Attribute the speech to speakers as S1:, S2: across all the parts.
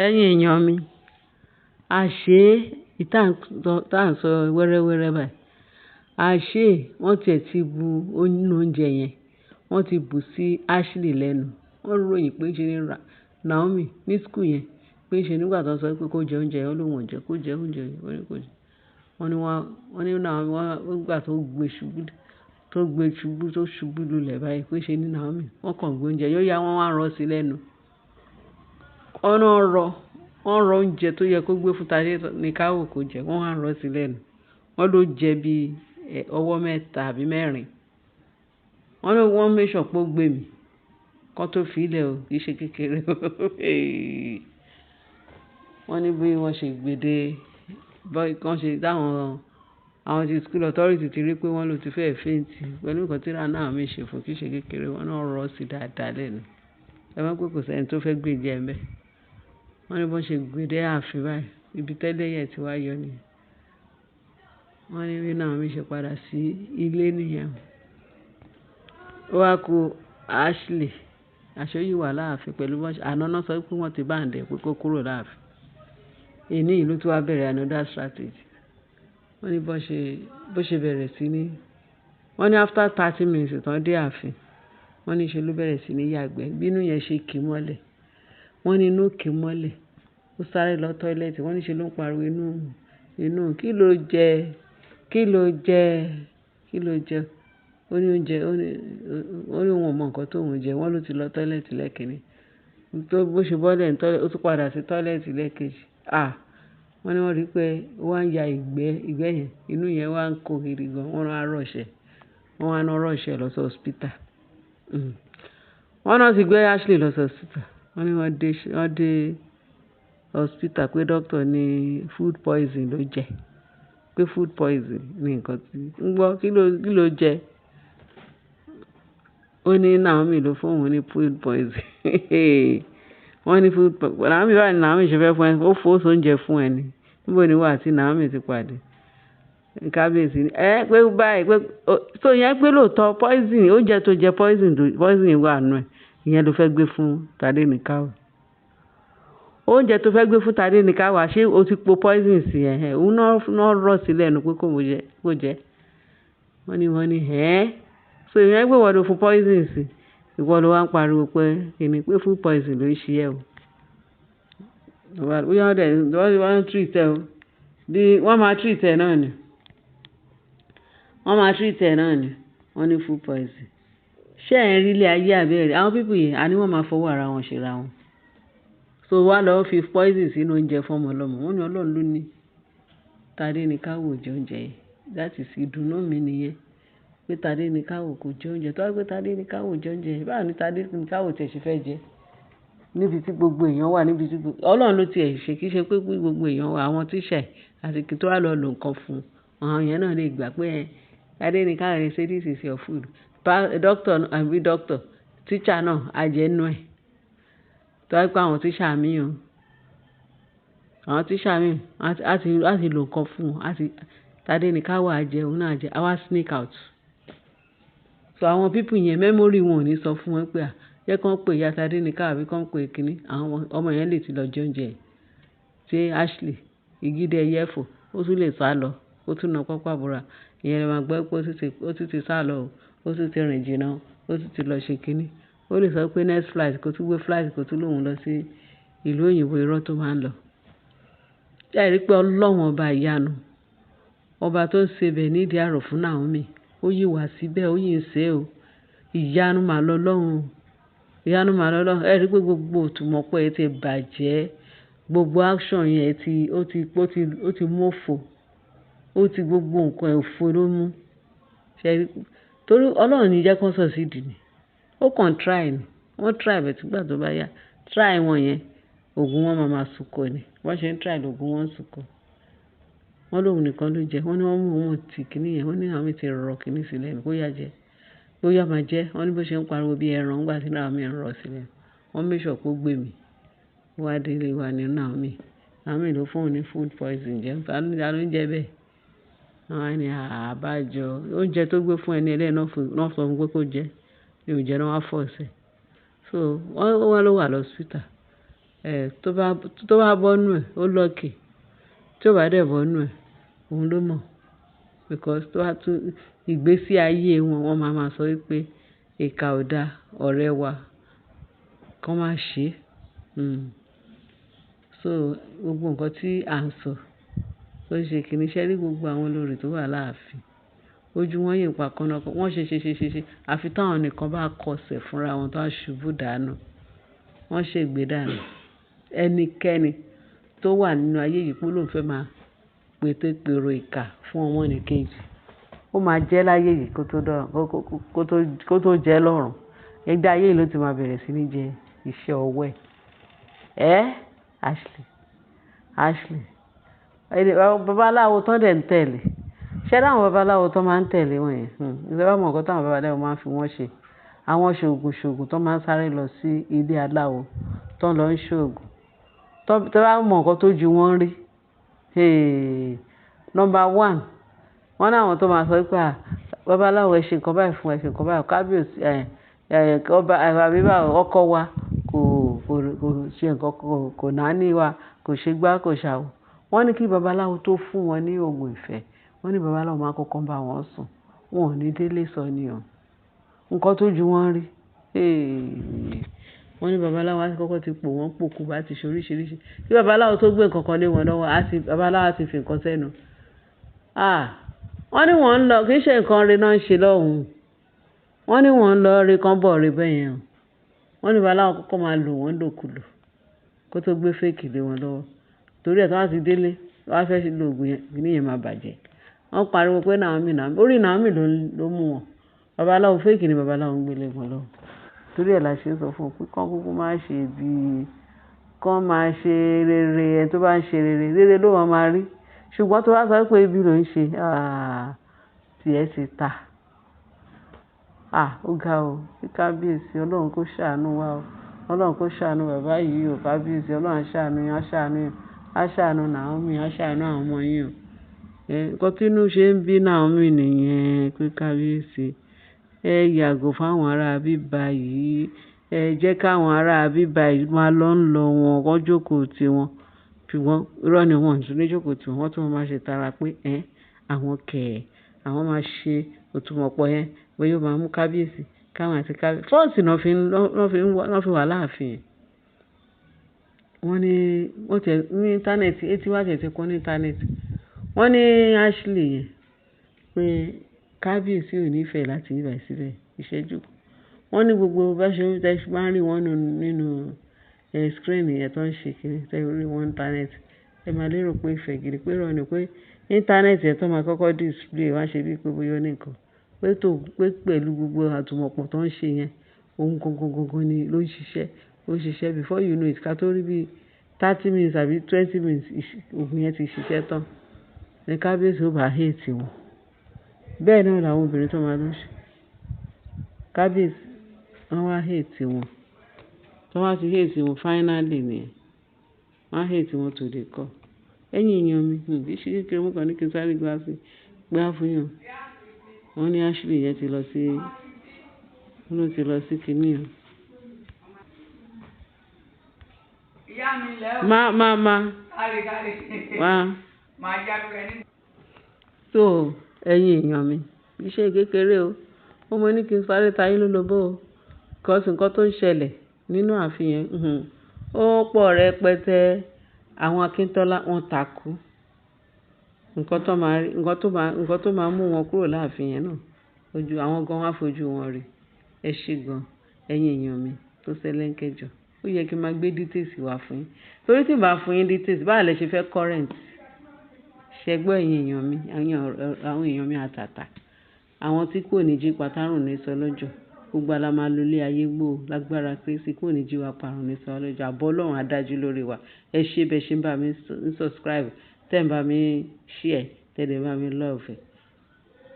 S1: Ẹ̀yin èèyàn mi, àṣé ìta tá ń sọ wẹ́rẹ́wẹ́rẹ́ báyìí. Àṣé wọ́n tiẹ̀ ti bu inú oúnjẹ yẹn, wọ́n ti bù sí Ashley lẹ́nu. Wọ́n ròyìn pé ṣe ni Naomi ní school yẹn, pé ṣe nígbà tó ń sọ pé kó jẹ oúnjẹ yẹn, ó lóun ò jẹ, kó jẹ oúnjẹ yẹn, ó ní kó jẹ. Wọ́n ní wọ́n, wọ́n ní Naomi, wọ́n nígbà tó gbé ṣubú, tó gbé ṣubú, tó ṣubú lulẹ̀ báyìí pé ṣe ni Naomi, wọ́n kàn gbé oúnjẹ, yóò yá wọ́n wá rọ́ sí lẹ́nu. Wọ́n náà rọ, wọ́n rọ oúnjẹ tó yẹ kó gbé fún Tadenikawo kó jẹ, wọ́n wá rọ́ sí lẹ́nu. Wọ́n ló jẹ bí ọwọ́ mẹ́ta àbí mẹ́rin. Wọ́n ní wọ́n make sure pé ó gbé mi kó tó fi í lẹ̀ o, kì í ṣe kékeré. Wọ́n ní bí wọ́n ṣe gbé dé, bí wọ́n ṣe dáwọn, àwọn tí school authority ti rí pé wọ́n ló ti fẹ́ faint pẹ̀lú nǹkan tí Naomi ṣe fún, kì í ṣe kékeré. Wọ́n náà rọ́ sí dáadáa lẹ́nu. Ẹ mọ̀ pé kò sí ẹni tó fẹ́ gbé jẹ ńbẹ. Wọ́n ní bí wọ́n ṣe gbé dé ààfin báyìí, ibi tẹ́lẹ̀ yẹn ti wá yọ ni. Wọ́n ní bí Naomi ṣe padà sí ilé nìyẹn. Ó wá ku Ashley, àṣé ó yìí wà láàfin pẹ̀lú bọ́n ṣe, àná náà sọ pé wọ́n ti ban ẹ̀ pé kó kúrò láàfin. Èní yìí ló tún wá bẹ̀rẹ̀ another strategy. Wọ́n ní bó ṣe bẹ̀rẹ̀ sí ní, wọ́n ní after 30 minutes tán dé ààfin, wọ́n ní ṣe ló bẹ̀rẹ̀ sí ní yàgbẹ́. Bí inú yẹn ṣe kì mọ́lẹ̀. Wọ́n ní inú kì mọ́lẹ̀. Ó sáré lọ toilet. Wọ́n ní ṣe ló ń pariwo inú, inú, kí ló jẹ? Kí ló jẹ? Kí ló jẹ? Ó ní oúnjẹ, ó ní òun ò mọ nǹkan tó ń jẹ. Wọ́n ló ti lọ toilet lẹ́ẹ̀kínní. Tó bó ṣe bọ́lẹ̀ ní toilet, ó tún padà sí toilet lẹ́ẹ̀kejì. À! Wọ́n ní wọ́n rí pé ó wá ń ya ìgbẹ́, ìgbẹ́ yẹn, inú yẹn wá ń kó gidi gan. Wọ́n wá rush ẹ. Wọ́n wá ná rush ẹ lọ sí hospital. Wọ́n náà ti gbé Ashley lọ sí hospital. Wọ́n ní wọ́n dé hospital pé doctor ní food poison ló jẹ. Pé food poison ní nǹkan tí ń gbọ́ kí ló jẹ? Ó ní Naomi ló fún òun ní food poison. Wọ́n ní food poison. Naomi, báwo ni Naomi ṣe fẹ́ fún ẹ? Ó fò oúnjẹ fún ẹ ni. Níbo ni ìwọ àti Naomi ti pàdé? Kábíyèsí ní, ẹ pé báyìí pé so ìyẹn pé lóòótọ́ poison, oúnjẹ tó jẹ poison, poison wà nínú ẹ̀. Ìyẹn ló fẹ́ gbé fún Tadenikawo. Oúnjẹ tó fẹ́ gbé fún Tadenikawo, ṣé o ti po poison sí ẹ̀? Òun náà rọ̀ sí lẹ́nu pé kó jẹ, kó jẹ. Wọ́n ní ẹ́. So ìyẹn pé ìwọ ló fún poison sí. Ìwọ ló wá ń pariwo pé kíni pé food poison ló ń ṣe ẹ́ o. Bóyá wọ́n dẹ̀, wọ́n treat ẹ o. Bí wọ́n máa treat ẹ náà ni. Wọ́n máa treat ẹ náà ni. Wọ́n ní food poison. Ṣé ẹ̀ ń rí ilé ayé àbí ẹ̀ rí? Àwọn people yìí, àní wọ́n máa fọwọ́ ara wọn ṣe ra wọn. So wá lọ fi poison sínú oúnjẹ fún ọmọ ọlọ́mọ. Wọ́n ní Ọlọ́run ló ní Tadenikawo jẹ oúnjẹ yẹn. That is ìdùnnú mi nìyẹn. Pé Tadenikawo kò jẹ oúnjẹ. Tó bá pé Tadenikawo jẹ oúnjẹ yẹn, báwo ni Tadenikawo tí ẹ ṣe fẹ́ jẹ? Níbi tí gbogbo èèyàn wà, níbi tí gbogbo Ọlọ́run ló ti ẹ̀ ṣe, kì í ṣe pé gbogbo èèyàn wà, àwọn teacher àti kí tó wá lọ lò nǹkan fún un. Àwọn yẹn náà lè gbà pé ẹ Tadenikawo say this is your food. Doctor àbí doctor, teacher náà á jẹ inú ẹ̀. Tó bá pé àwọn teacher mi o. Àwọn teacher mi á ti lò nǹkan fún un. Á ti Tadenikawo á jẹ, òun náà jẹ, á wá sneak out. So àwọn people yẹn memory wọn ò ní sọ fún wọn pé à, jẹ́ kí wọ́n pè ìyá Tadenikawo àbí kí wọ́n pè kíní. Àwọn ọmọ yẹn lè ti lọ jẹ oúnjẹ. Tí Ashley, ìgídé ẹyẹ fò, ó tún lè sálọ, ó tún na pápá bora. Ìyẹn lè máa gbọ́ pé ó tún ti sálọ o, ó tún ti rìn jìnnà, ó tún ti lọ ṣe kíní. Ó lè sọ pé next flight kó tún gbé flight kó tún lóhùn lọ sí ìlú òyìnbó irọ́ tó máa ń lọ. Ṣé ẹ rí pé Ọlọ́run ọba ìyanu, ọba tó ń ṣe bẹ̀ nídìí àrò fún Naomi, ó yí wá síbẹ̀, ó yìí ń ṣe o. Ìyanu máa lọ lọ́hun. Ìyanu máa lọ lọ́hun. Ẹ rí pé gbogbo òtùmọ̀pọ̀ ẹ ti bàjẹ́. Gbogbo action yẹn ti, ó ti mófo. Ó ti gbogbo nǹkan òfo ló mú. Ṣé ẹ rí? Torí Ọlọ́run ní jẹ́ kí wọ́n succeed ni. Ó kàn try ni. Wọ́n try but nígbà tó bá yá, try wọn yẹn, ògùn wọn máa ma súnkọ ni. Wọ́n ṣe ń try lògùn wọn ń súnkọ. Wọ́n lóhun nìkan ló jẹ. Wọ́n ní wọ́n mú òun ti kíní yẹn. Wọ́n ní Naomi ti rọ kíní sílẹ̀ kó yá jẹ. Bóyá máa jẹ. Wọ́n ní bó ṣe ń pariwo bí ẹran nígbà tí Naomi ń rọ̀ sílẹ̀. Wọ́n make sure pé ó gbé mi. Ó wá délé wá ní Naomi. Naomi ló fún òun ní food poison jẹ. Ta ló ń jẹ bẹ́ẹ̀? Wọ́n á ní àbájọ. Oúnjẹ tó gbé fún ẹni ẹlẹ́ni náà sọ fún pé kó jẹ. Ní ò jẹ náà wá force ẹ̀. So wọ́n wá ló wà lọ hospital. Ẹ̀ tó bá bọ́ nú ẹ̀, ó lucky. Tí ó bá dẹ̀ bọ́ nú ẹ̀, òun ló mọ̀. Because tó bá tún ìgbésí ayé wọn, wọ́n máa máa sọ wípé ìkà ò dá ọ̀rẹ́ wa, kí wọ́n má ṣe. So gbogbo nǹkan tí à ń sọ, ó ṣe kìíní ṣẹ́ rí gbogbo àwọn olórí tó wà láàfin. Ojú wọn yìí ń pa kọ́nọ́kọ́. Wọ́n ṣe, ṣe, ṣe, ṣe, ṣe. Àfi tí àwọn nìkan bá kọsẹ̀ fúnra wọn tó ń ṣubú dànù. Wọ́n ṣe gbé dànù. Ẹnikẹ́ni tó wà nínú ayé yìí pé ó lóun fẹ́ máa pétépèrò ìkà fún ọmọnìkejì, ó máa jẹ́ láyé yìí kó tó dọ̀, kó tó jẹ́ lọ́run. Ẹgbẹ́ ayé yìí ló ti máa bẹ̀rẹ̀ sí ní jẹ iṣẹ́ ọwọ́ ẹ̀. Ẹ́ Ashley, Ashley. Babaláwo tó dẹ̀ ń tẹ̀lé. Ṣé rí àwọn babaláwo tó máa ń tẹ̀lé wọn yẹn? Ìjọba bá mọ̀ nǹkan tí àwọn babaláwo máa ń fi wọ́n ṣe. Àwọn ṣògùn ṣògùn tó máa ń sáré lọ sí ilé aláwo tó ń lọ ń ṣògùn. Tó bá mọ̀ nǹkan tó ju wọ́n rí. Hey, number one, wọ́n ní àwọn tó máa sọ wípé, "À, babaláwo ẹ ṣe nǹkan báyìí fún ẹ, ṣe nǹkan báyìí." Kábíyèsí, ọba, àbí báwo, ọkọ wa kò ṣe nǹkan, kò náání wa, kò ṣe gbá, kò ṣàwò. Wọ́n ní kí babaláwo tó fún wọn ní òògùn ìfẹ́, wọ́n ní babaláwo máa kọ́kọ́ bá wọn sùn. Wọn ò ní délé sọ ni o. Nǹkan tó ju wọ́n rí. Hey, wọ́n ní babaláwo á ti kọ́kọ́ ti pò wọ́n pòkú bá ti ṣe oríṣìíríṣìí. Kí babaláwo tó gbé nǹkan kan lé wọn lọ́wọ́, babaláwo á ti fi nǹkan sẹ́nu. Ah! Wọ́n ní wọ́n ń lọ, kì í ṣe nǹkan re náà ń ṣe lọ́hùn. Wọ́n ní wọ́n ń lọ re kan bọ̀ re bẹ́ẹ̀ yẹn o. Wọ́n ní babaláwo kọ́kọ́ máa lò wọ́n lòkulò kó tó gbé fake lé wọn lọ́wọ́. Torí ẹ̀ tí wọ́n bá ti délé, wọ́n á fẹ́ lo òògùn yẹn, kíní yẹn máa bàjẹ́. Wọ́n pariwo pé Naomi, Naomi. Orí Naomi ló mú wọn. Babaláwo fake ni babaláwo ń gbé lé wọn lọ́wọ́. Torí ẹ̀ la ṣe ń sọ fún wọn pé kí wọ́n kúkú má ṣe bí, kí wọ́n máa ṣe rere. Ẹni tó bá ń ṣe rere, rere ló máa máa rí. Ṣùgbọ́n tó bá sọ pé ibi ló ń ṣe, ah, tí ẹ ti ta. Ah, ó ga o. Kí kábíyèsí Ọlọ́run kó ṣàánú wa o. Ọlọ́run kó ṣàánú bàbá yìí o. Kábíyèsí Ọlọ́run á ṣàánú yín, á ṣàánú yín, á ṣàánú Naomi, á ṣàánú àwọn ọmọ yín o. Nǹkan tí inú ṣe ń bí Naomi nìyẹn pé kábíyèsí, ẹ yàgò fún àwọn ará bíbá yìí. Ẹ jẹ́ káwọn ará bíbá yìí máa lọ ń lọ wọn, kó jókòó ti wọn. Ṣùgbọ́n irọ́ ni wọ́n tún ní jókòó tí wọn. Wọ́n tún máa ṣe tara pé, ẹ́, àwọn kẹ̀, àwọn máa ṣe òtúmọ̀pọ̀ yẹn, bóyá ó máa mú kábíyèsí, káwọn àti kábíyèsí. Force náà fi ń, náà fi wà láàfin. Wọ́n ní, wọ́n tẹ̀ ní íńtánẹ́ẹ̀tì, etí wá tẹ̀ ti kún ní íńtánẹ́ẹ̀tì. Wọ́n ní Ashley yẹn pé kábíyèsí ò ní ìfẹ́ láti ibí bàyìí síbẹ̀ ìṣẹ́jú. Wọ́n ní gbogbo bá ṣe ń tẹ máa ń rí wọn nínú screen yẹn tó ń ṣe kíni, tẹ rí wọn ní íńtánẹ́ẹ̀tì. Ẹ máa lérò pé ìfẹ́ gidi, pé irọ́ ni pé íńtánẹ́ẹ̀tì yẹn tó máa kọ́kọ́ display wọ́n á ṣe bí pé bóyá ó ní nǹkan. Pé tó, pé pẹ̀lú gbogbo àtùmọ̀pọ̀ tó ń ṣe yẹn, ohun gangan gangan ni ló ń ṣiṣẹ́. Ó ń ṣiṣẹ́ before you know it ká tó rí bí 30 minutes àbí 20 minutes, òògùn yẹn ti ṣiṣẹ́ tán. Ní kábíyèsí ó bá hate wọn. Bẹ́ẹ̀ náà làwọn obìnrin tó máa lọ ṣe. Kábíyèsí wọ́n wá hate wọn. Tí wọ́n bá ti hate wọn finally ni. Wọ́n á hate wọn to the core. Ẹ̀yin èèyàn mi, kì í ṣe kékeré mo kàn ní kí n sáré gbá sí, gbá fún yín o. Wọ́n ní Ashley yẹn ti lọ sí, wọ́n ló ti lọ sí kíní o.
S2: Ìyá mi lẹ́ o.
S1: Má, má, má.
S2: Kárí kárí.
S1: Wá.
S2: Màá jáde rẹ ní.
S1: So ẹ̀yin èèyàn mi, kì í ṣe kékeré o. Ó mọ ní kí n sáré ta yín lólobó o. Because nǹkan tó ń ṣẹlẹ̀ nínú ààfin yẹn, ó pọ̀ rẹpẹtẹ. Àwọn Akíntọ́lá wọ́n takú. Nǹkan tó máa rí, nǹkan tó máa mú wọn kúrò láàfin yẹn náà, ojú àwọn gan wá fojú wọn rí. Ẹ ṣé gan, ẹ̀yin èèyàn mi tó ṣẹlẹ̀ ń kẹjọ. Ó yẹ kí n máa gbé details wá fún yín. Torí tí n bá fún yín details, báwo lẹ ṣe fẹ́ current? Ṣẹ gbọ́ ẹ̀yin èèyàn mi, àwọn èèyàn mi àtàtà. Àwọn tí kò ní jí patárùn ní sọ lọ́jọ́. Gbogbo wa la máa lo ilé ayé gbó o lágbára Kristi kò ní jí wa parun ní sọ lọ́jọ́. Àbọ̀ Ọlọ́run á dájú lórí wa. Ẹ ṣé bẹ́ẹ̀ ṣe ń bá mi subscribe, tẹ́ ń bá mi share, tẹ́ dẹ̀ bá mi love.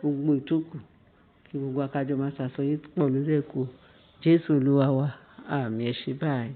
S1: Gbogbo ìtókù kí gbogbo wa ká jọ máa ṣàsọyé pọ̀ lórí ẹ̀kọ́. Jésù Olúwa wa. Àmín. Ẹ ṣé bye.